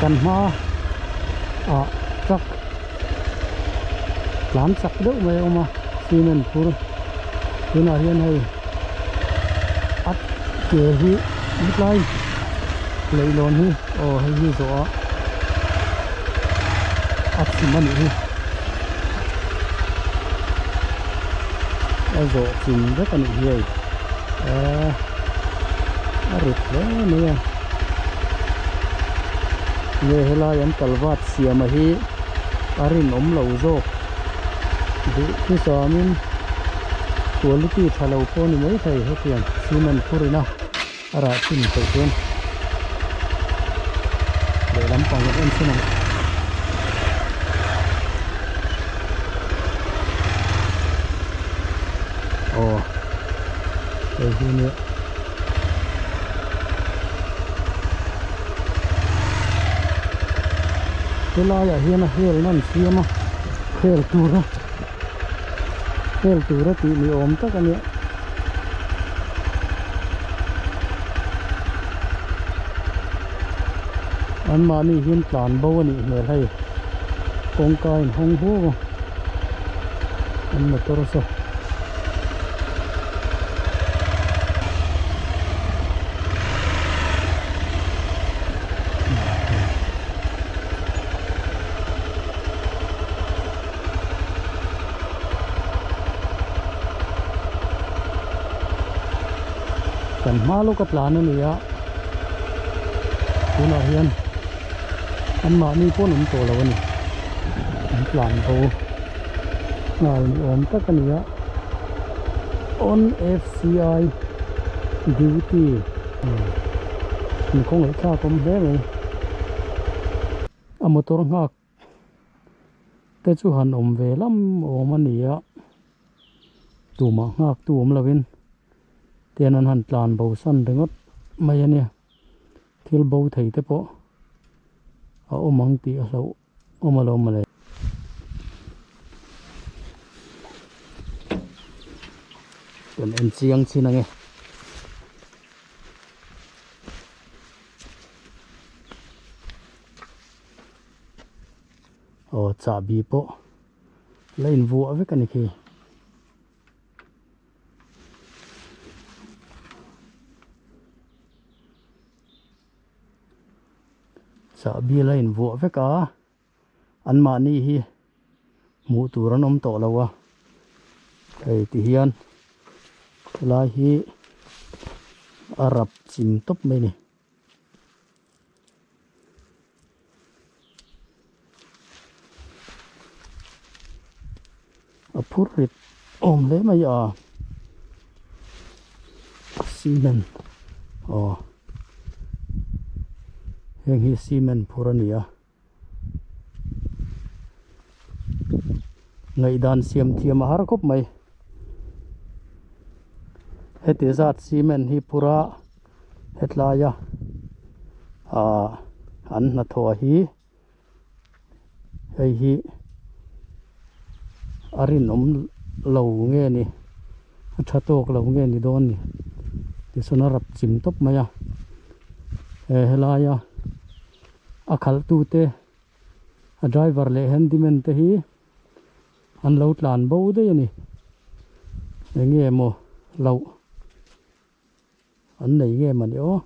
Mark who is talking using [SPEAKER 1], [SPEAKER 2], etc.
[SPEAKER 1] Kan hma ah truck tlan chak deuh mai a awm a cement phur tunah hian hei a ke hi hetlai leihlawn hi aw hei hi zawh a a chim a nih hi a zawh chim vek a nih hi hei eee a rit hle mai a nge helai an kalvat siam a hi a rinawm lo zawk duh thusamin quality tha lo pawh a ni maithei hetiang cement phur ina a rah chin theih chuan lehlam pang kan en thin ang. Aw hei hi nia helaiah hian a hel na an siam a hel tura hel tura tih ni awm tak a nia. Anmahni hian tlan bo a nih hmel hei kawngka in hawng huau a an motor saw. Kan hma lawk a tlan a ni a tunah hian anmahni pawh an awm tawh lo a ni an tlan bo nghal ni awm tak a ni a on F_C_I duty in kawngaihthlak awm hle mai a motor nghak. Te chu han awm ve lam awm a ni a, tumah nghak tu awm lovin tian an han tlan bo san ringawt mai a nia, thil bo thei te pawh a awm ang tih a hlauh awm alawm mawle. Kan en chiang chin ange. Aw chahbi pawh la invuah vek a ni khi. Chahbi la invuah vek a anmahni hi hmuh tur an awm tawh lo a hei ti hian helai hi a rap chim tawp mai a ni. A phur rit awm hle mai a cement aw heng hi cement phur a ni a ngaihdan siam thiam a har khawp mai heti zat cement hi phur a. Hetlaia ah an hnathawh hi hei hi a rinawm lo nge ni a tha tawk lo nge ni dawn ni tichuan a rap chim tawp mai a he helaia a khalh tute a driver leh handyman te hi an lo tlan bo daih a ni enge maw loh. An nei nge mawni aw.